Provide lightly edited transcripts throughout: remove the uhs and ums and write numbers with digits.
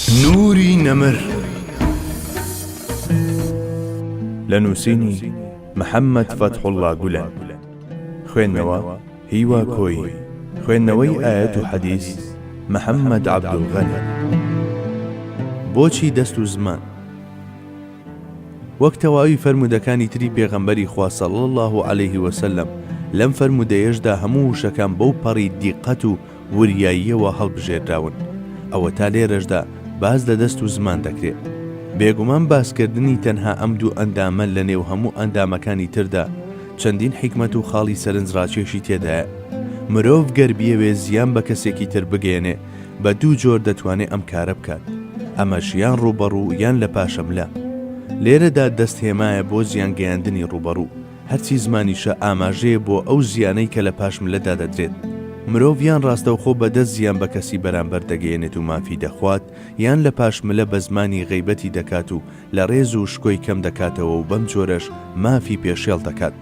نوری نەمر لە نووسینی محەممەد فەتحوڵڵا گولەن خوێندنەوە هیوا کۆیی خوێندنەوەی ئایەت و حەدیس محەممەد عەبدولغەنی بۆچی دەست و زمان؟ وەک تەواوی فەرموودەکانی تری پێغەمبەری خوا صلی اللە علیه وسلم لەم فەرموودەیەشدا هەموو وشەکان بەو پەڕی دیقەت و وریاییەوە هەڵبژێردراون ئەوەتا لێرەشدا باس لە دەست و زمان دەکرێ. بێگومان باسکردنی تەنها ئەم دوو ئەندامە لە نێو هەموو ئەندامەکانی تردا چەندین حیکمەت و خاڵی سەرنجڕاکێشی تێدایە. مرۆڤ گەر بیەوێ زیان بە کەسێکی تر بگەیەنێ بە دوو جۆر دەتوانێ ئەم کارە بکات ئەمەش یان ڕووبەڕوو یان لە پاشەملە. لێرەدا دەست هێمایە بۆ زیان گەیاندنی ڕووبەڕوو. هەرچی زمانیشە ئاماژەیە بۆ ئەو زیانەی کە لە پاشملەدا دەدرێت. مرۆڤ یان ڕاستەوخۆ بە دەست زیان بە کەسی بەرامبەر دەگەیەنێت و مافی دەخوات، یان لە پاشملە بە زمانی غەیبەتی دەکات و لە ڕێز و شکۆی کەم دەکاتەوە و بەم جۆرەش مافی پێشێڵ دەکات.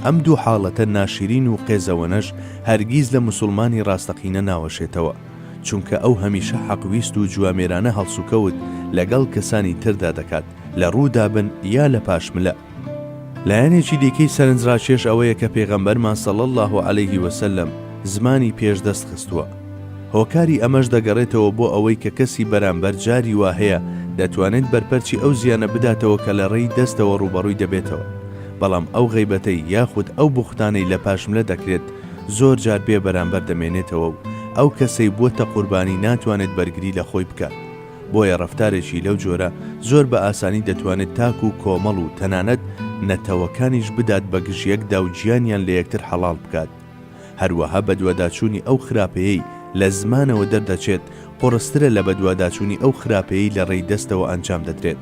ئەم دوو حاڵەتە ناشیرین و قێزەوەنەش هەرگیز لە موسوڵمانی ڕاستەقینە ناوەشێتەوە، چونکە ئەو هەمیشە حەقویست و جوامێرانە هەڵسوکەوت لەگەڵ کەسانی تردا دەکات، لە ڕوودا بن یا لە پاشملە. لایەنێکی دیکەی سەرنجڕاکێش ئەوەیە کە پێغەمبەرمان صلی اللە علیه وسلم زمانی پێش دەست خستووە. هۆکاری ئەمەش دەگەڕێتەوە بۆ ئەوەی کە کەسی بەرامبەر جاری وا هەیە دەتوانێت بەرپەرچی ئەو زیانە بداتەوە کە لە ڕێی دەستەوە ڕووبەڕووی دەبێتەوە، بەڵام ئەو غەیبەتەی یاخود ئەو بوختانەی لە پاشملە دەکرێت زۆر جار بێ بەرامبەر دەمێنێتەوە و ئەو کەسەی بووەتە قوربانی ناتوانێت بەرگری لە خۆی بکات. بۆیە ڕەفتارێکی لەو جۆرە زۆر بە ئاسانی دەتوانێت تاک و کۆمەڵ و تەنانەت نەتەوەکانیش بدات بە گژ یەکدا و گیانیان لە یەکتر حەڵاڵ بکات. هەروەها بەدواداچوونی ئەو خراپەیەی لە زمانەوە دەردەچێت قوڕسترە لە بەدواداچوونی ئەو خراپەیەی لە ڕێی دەستەوە ئەنجام دەدرێت.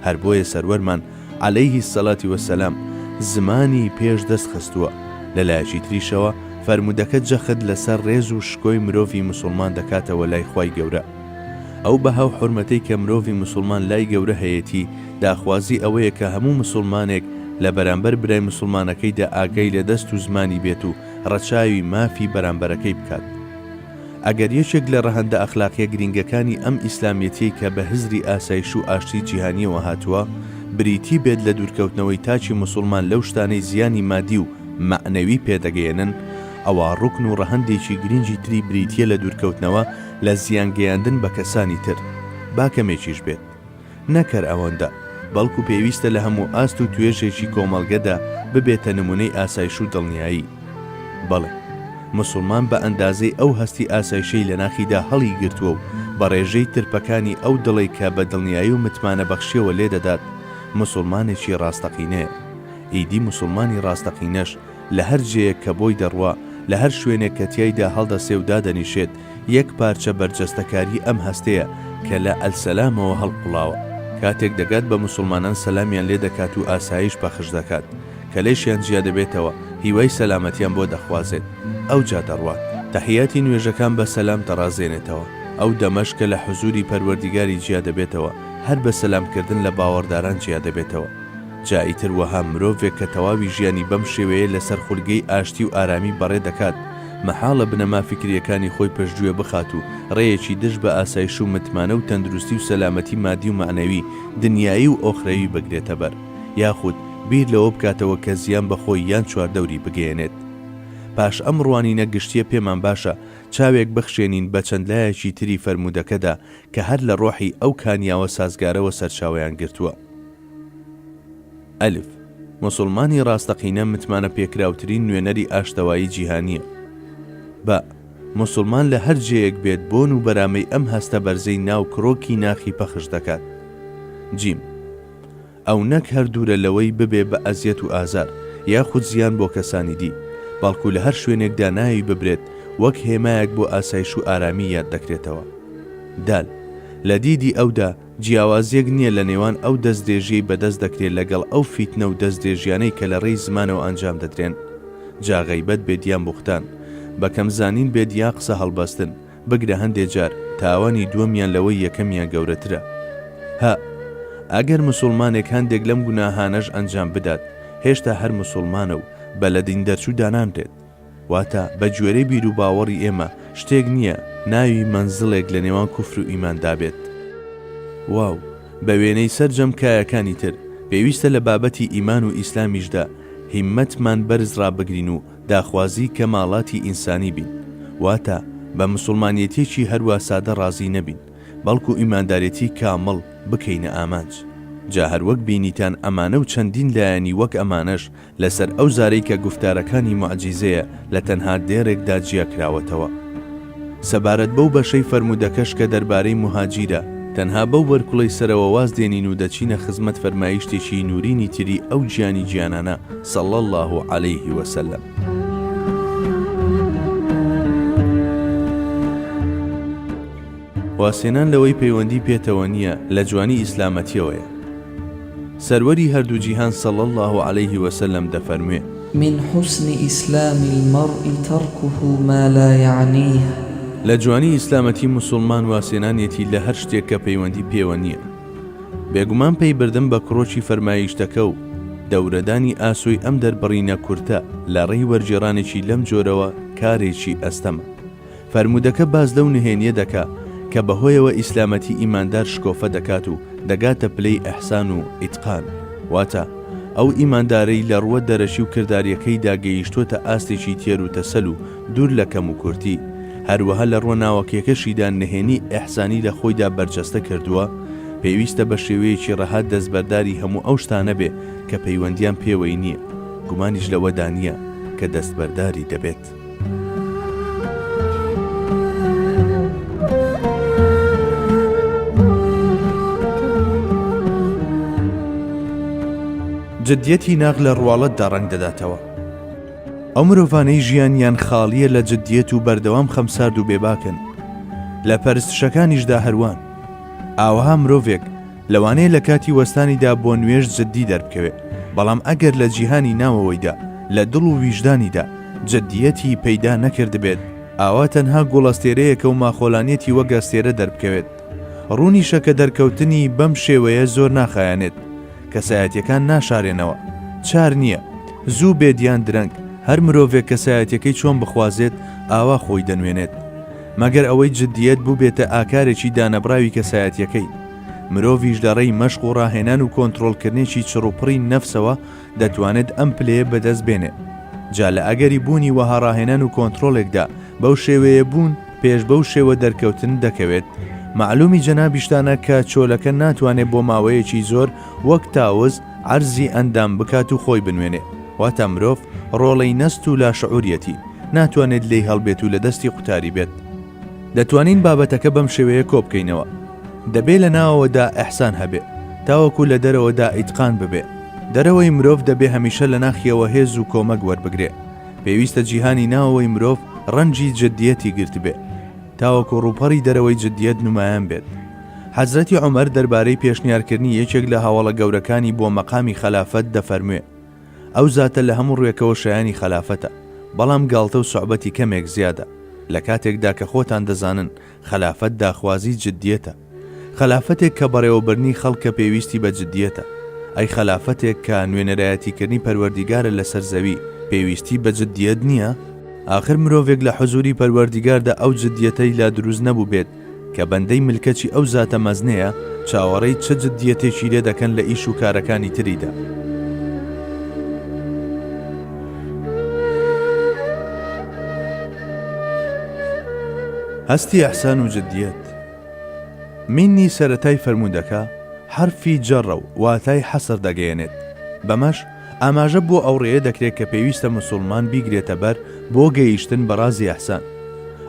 هەر بۆیە سەروەرمان علیه الصلوة والسلام زمانی پێش دەست خستووە. لە لایەکی تریشەوە فەرموودەکە جەخت لەسەر ڕێز و شکۆی مرۆڤی موسوڵمان دەکاتەوە لای خوای گەورە. ئەو بەها و حورمەتەی کە مرۆڤی موسوڵمان لای گەورە هەیەتی، داخوازی ئەوەیە کە هەموو موسوڵمانێک لە بەرامبەر برای موسوڵمانەکەیدا ئاگای لە دەست و زمانی بێت و ڕەچاوی مافی بەرامبەرەکەی بکات. ئەگەر یەکێک لە ڕەهەندە ئەخلاقیە گرینگەکانی ئەم ئیسلامیەتیەی کە بە هزری ئاسایش و ئاشتی جیهانیەوە هاتووە، بریتی بێت لە دوورکەوتنەوەی تاکی موسوڵمان لەو شتانەی زیانی مادی و مەعنەوی پێدەگەیەنن، ئەوا ڕوکن و ڕەهەندێکی گرینگی تری بریتیە لە دوورکەوتنەوە لە زیان گەیاندن بە کەسانی تر با کەمێکیش بێت. نەک هەر ئەوەندە، بەڵکو پێویستە لە هەموو ئاست و توێژێکی کۆمەڵگەدا ببێتە نمونەی ئاسایش و دڵنیایی. بەڵێ، موسوڵمان بە ئەندازەی ئەو هەستی ئاسایشەی لە ناخیدا هەڵی گرتووە و بە ڕێژەی ترپەکانی ئەو دڵەی کە بە دڵنیایی و متمانەبەخشیەوە لێدەدات، موسوڵمانێکی ڕاستەقینەیە. ئیدی موسوڵمانی ڕاستەقینەش لە هەر جێیەک کە بۆی دەڕوا، لە هەر شوێنێک کە تیایدا هەڵدەسێ و دادەنیشێت، یەک پارچە بەرجەستەکاری ئەم هەستەیە کە لە ئەلسەلامەوە هەڵقوڵاوە. کاتێک دەگات بە موسوڵمانان سەلامیان لێ دەکات و ئاسایش پەخش دەکات. کە لێشیان جیا دەبێتەوە، هیوای سەلامەتیان بۆ دەخوازێت. ئەوجا دەڕوات. تەحیاتی نوێژەکان بە سەلام دەڕازێنێتەوە. ئەو دەمەش کە لە حوزوری پەروەردیگاری جیا دەبێتەوە، هەر بە سەلامکردن لە باوەڕداران جیا دەبێتەوە. جا ئیتر وەها مرۆڤێک کە تەواوی ژیانی بەم شێوەیە لەسەر خولگەی ئاشتی و ئارامی بەڕێ دەکات، مەحاڵە بنەما فیکرییەکانی خۆی پشتگوێ بخات و ڕێیەکی دژ بە ئاسایش و متمانە و تەندروستی و سەلامەتی مادی و مەعنەوی، دنیایی و ئۆخرەوی بگرێتە بەر، یاخود بیر لەوە بکاتەوە کە زیان بە خۆی یان چواردەوری بگەیەنێت. پاش ئەم ڕوانینە گشتییە پێمان باشە چاوێک بخشێنین بە چەند لایەکی تری فەرموودەکەدا کە هەر لە ڕۆحی ئەو کانیاوە سازگارەوە سەرچاوەیان گرتووە. ئەلف، موسوڵمانی ڕاستەقینە متمانە پێکراوترین نوێنەری ئاشتەوایی جیهانییە. بە، موسوڵمان لە هەر جێیەک بێت بۆن و بەرامەی ئەم هەستە بەرزەی ناو کرۆکی ناخی پەخش دەکات. جیم، ئەو نەک هەر دوورە لەوەی ببێ بە ئەزیەت و ئازار، یاخود زیان بۆ کەسانی دی، بەڵکو لە هەر شوێنێکدا ناوی ببرێت وەک هێمایەک بۆ ئاسایش و ئارامی یاد دەکرێتەوە. دال، لە دیدی ئەودا، جیاوازیەک نیە لە نێوان ئەو دەستدرێژیەی بەدەست دەکرێ لەگەڵ ئەو فیتنە و دەستدرێژیانەی کە لە ڕێی زمانەوە ئەنجام دەدرێن جا غەیبەت بێت یان بوختان، بە کەم زانین بێت یا قسە هەڵبەستن، بگرە هەندێ جار تاوانی دووەمیان لەوەی یەکەمیان گەورەترە. هە. ئەگەر مسوڵمانێک هەندێک لەم گوناهانەش ئەنجام بدات هێشتا هەر مسوڵمانە و بە لە دین دەرچوو دانانرێت. واتە، بە گوێرەی بیروباوەڕی ئێمە، شتێک نییە ناوی مەنزڵێک لە نێوان کوفر و ئیماندا بێت. واو، بە وێنەی سەرجەم کایەکانی تر، پێویستە لە بابەتی ئیمان و ئیسلامیشدا هیممەتمان بەرز ڕابگرین و داخوازی کەماڵاتی ئینسانی بین. واتە بە موسوڵمانێتیەکی هەروا سادە ڕازی نەبین، بەڵکو ئیماندارێتی کامڵ بکەینە ئامانج. جا هەروەک بینیتان ئەمانە و چەندین لایەنی وەک ئەمانەش لەسەر ئەو زارەی کە گوفتارەکانی موعجیزەیە لە تەنها دێڕێکدا جیا کراوەتەوە. سەبارەت بەو بەشەی فەرموودەکەش کە دەربارەی موهاجیرە، تەنها بەو بەرکوڵەی سەرەوە واز دێنین و دەچینە خزمەت فەرمایشتێکی نوورینی تری ئەو گیانی گیانانە صلی اللە علیه وسلم. وازهێنان لەوەی پەیوەندی پێتەوە نییە لە جوانی ئیسلامەتیەوەیە. سەروەری هەردوو جیهان صلی اللە علیه وسلم دەفەرموێ. من حسن اسلام المرء ترکه ما لا یعنیه. لە جوانی ئیسلامەتی موسوڵمان وازهێنانیەتی لە هەر شتێک کە پەیوەندی پێوە نییە. بێگومان پەی بردن بە کڕۆکی فەرمایشتەکە و دەورەدانی ئاسۆی ئەم دەربڕینە کورتە لە ڕێی وەرگێڕانێکی لەم جۆرەوە کارێکی ئەستەمە. فەرموودەکە باس لەو نهێنیە دەکا کە بەهۆیەوە ئیسلامەتی ئیماندار شکۆفە دەکات و دەگاتە پلەی ئیحسان و ئیتقان، واتە، ئەو ئیماندارەی لە ڕووە دەرەکی و کرداریەکەیدا گەیشتۆتە ئاستێکی تێر و تەسەل و دوور لە کەموکورتی، هەروەها لە ڕووە ناوەکیەکەشیدا نهێنی ئیحسانی لە خۆیدا بەرجەستە کردووە، پێویستە بە شێوەیەکی ڕەها دەستبەرداری هەموو ئەو شتانە بێ کە پەیوەندیان پێوەی نیە، گومانیش لەوەدا نیە کە دەستبەرداری دەبێت. جدیەتی ناخ لە ڕواڵەتدا ڕەنگ دەداتەوە. ئەو مرۆڤانەی ژیانیان خاڵییە لە جدیەت و بەردەوام خەمسارد و بێباکن، لە پەرستشەکانیشدا هەروان. ئاوەها مرۆڤێک لەوانەیە لە کاتی وەستانیدا بۆ نوێژ جددی دەربکەوێ، بەڵام ئەگەر لە جیهانی ناوەوەیدا، لە دڵ و ویژدانیدا، جددیەتی پەیدا نەکردبێت، ئاوا تەنها گوڵەستێرەیەکە و ماخۆلانیەتی وەک ئەستێرە دەربکەوێت. ڕوونیشە کە دەرکەوتنی بەم شێوەیە زۆر ناخایەنێت. کەسایەتیەکان ناشارێنەوە. چار نییە. زوو بێت یان درەنگ، هەر مرۆڤێک کەسایەتیەکەی چۆن بخوازێت، ئاوا خۆی دەنوێنێت. مەگەر ئەوەی جددیەت بووبێتە ئاکارێکی دانەبڕاوی کەسایەتیەکەی. مرۆڤیش لە ڕێی مەشق و ڕاهێنان و کۆنترۆڵکردنێکی چڕوپڕی نەفسەوە دەتوانێت ئەم پلەیە بەدەست بێنێ. جا لە ئەگەری بوونی وەها ڕاهێنان و کۆنترۆڵێکدا بەو شێوەیە بوون پێش بەو شێوە دەرکەوتن دەکەوێت. مەعلومی جەنابیشتانە کە چۆلەکە ناتوانێ بۆ ماوەیەکی زۆر وەک تاوز عەرزی ئەندام بکات و خۆی بنوێنێ. واتە مرۆڤ ڕۆڵەی نەست و لاشعوریەتی، ناتوانێت لێی هەڵبێت و لە دەستی قوتاری بێت. دەتوانین بابەتەکە بەم شێوەیە کۆبکەینەوە، دەبێ لە ناوەوەدا ئیحسان هەبێ، تاوەکو لە دەرەوەدا ئیتقان ببێ. دەرەوەی مرۆڤ دەبێ هەمیشە لە ناخیەوە هێز و کۆمەک وەربگرێ. پێویستە جیهانی ناوەوەی مرۆڤ ڕەنجی جدیەتی گرتبێ، تاوەکو ڕووپەڕی دەرەوەی جدیەت نومایان بێت. حەزرەتی عومەر دەربارەی پێشنیارکردنی یەکێک لە هاوەڵە گەورەکانی بۆ مەقامی خەلافەت دەفەرموێ، ئەو زاتە لە هەموو ڕوێکەوە شایانی خەلافەتە، بەڵام گاڵتە و سوعبەتی کەمێک زیادە، لە کاتێکدا کە خۆتان دەزانن خەلافەت داخوازی جدیەتە. خەلافەتێک کە بەڕێوەبردنی خەڵکە پێویستی بە جدیەتە. ئەی خەلافەتێک کە نوێنەرایەتیکردنی پەروەردیگارە لەسەر زەوی پێویستی بە جدیەت نییە؟ ئاخر مرۆڤێک لە حزوری پەروەردیگاردا ئەو جدیەتەی لا دروست نەبووبێت کە بەندەی ملکەچی ئەو زاتە مەزنەیە، چاوەڕێی چ جدیەتێکی لێ دەکەن لە ئیش و کارەکانی تریدا؟ هەستی ئیحسان و جدیەت. مینی سەرەتای فەرموودەکە حەرفی جەڕە و واتای حەسر دەگەیەنێت، بەمەش ئاماژە بۆ ئەو ڕێیە دەکرێت کە پێویستە موسوڵمان بیگرێتە بەر بۆ گەیشتن بە ڕازی ئیحسان.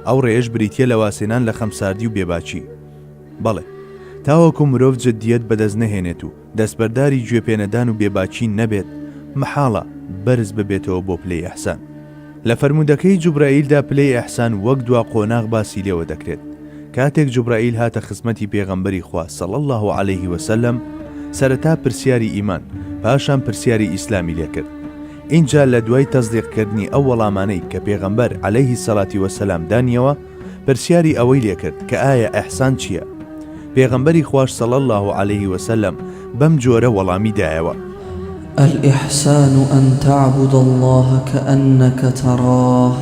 ئەو ڕێیەش بریتییە لە وازهێنان لە خەمساردی و بێباکی. بەڵێ، تاوەکو مرۆڤ جدییەت بەدەست نەهێنێت و دەستبەرداری گوێپێنەدان و بێباکی نەبێت، مەحاڵە بەرز ببێتەوە بۆ پلەی ئیحسان. لە فەرموودەکەی جوبرائیلدا پلەی ئیحسان وەک دوا قۆناغ باسی لێوە دەکرێت، کاتێک جوبرائیل هاتە خزمەتی پێغەمبەری خوا صلی اللە علیه وسلم سەرەتا پرسیاری ئیمان پاشان پرسیاری ئیسلامی لێکرد ئینجا لە دوای تەسدیق کردنی ئەو وەڵامانەی کە پێغەمبەر علیه الصلوة والسلام دانیەوە پرسیاری ئەوەی لێکرد کە ئایا ئیحسان چییە؟ پێغەمبەری خواش صلی اللە علیه وسلم بەم جۆرە وەڵامی دایەوە. الإحسان أن تعبد الله كأنك تراه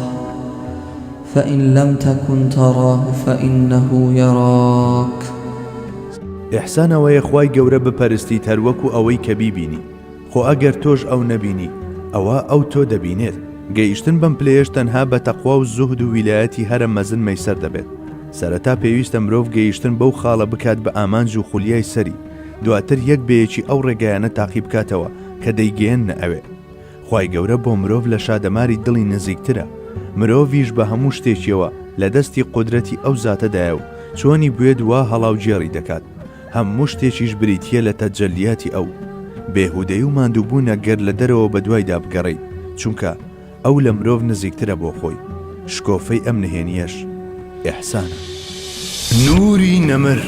فإن لم تكن تراه فإنه يراک. ئیحسان ئەوەیە خوای گەورە بپەرستیت هەروەکو ئەوەی کە بیبینی، خۆ ئەگەر تۆش ئەو نەبینی ئەوا ئەو تۆ دەبینێت. گەیشتن بەم پلەیەش تەنها بە تەقوا و زوهد و ویلایەتی هەرە مەزن مەیسەر دەبێت. سەرەتا پێویستە مرۆڤ گەیشتن بەو خاڵە بکات بە ئامانج و خولیای سەری، دواتر یەک بە یەکی ئەو ڕێگایانە تاقی بکاتەوە کە دەیگەیەننە ئەوێ. خوای گەورە بۆ مرۆڤ لە شادەماری دڵی نزیکترە، مرۆڤیش بە هەموو شتێکیەوە لە دەستی قودرەتی ئەو زاتەدایە و چۆنی بوێت وا هەڵاوگێڕی دەکات، هەموو شتێکیش بریتییە لە تەجەلیاتی ئەو. بێهودەیی و ماندووبوونە گەر لە دەرەوە بەدوایدا بگەڕێیت، چونکە ئەو لە مرۆڤ نزیکترە بۆ خۆی. شکۆفەی ئەم نهێنییەش ئیحسانە. نوری نەمر.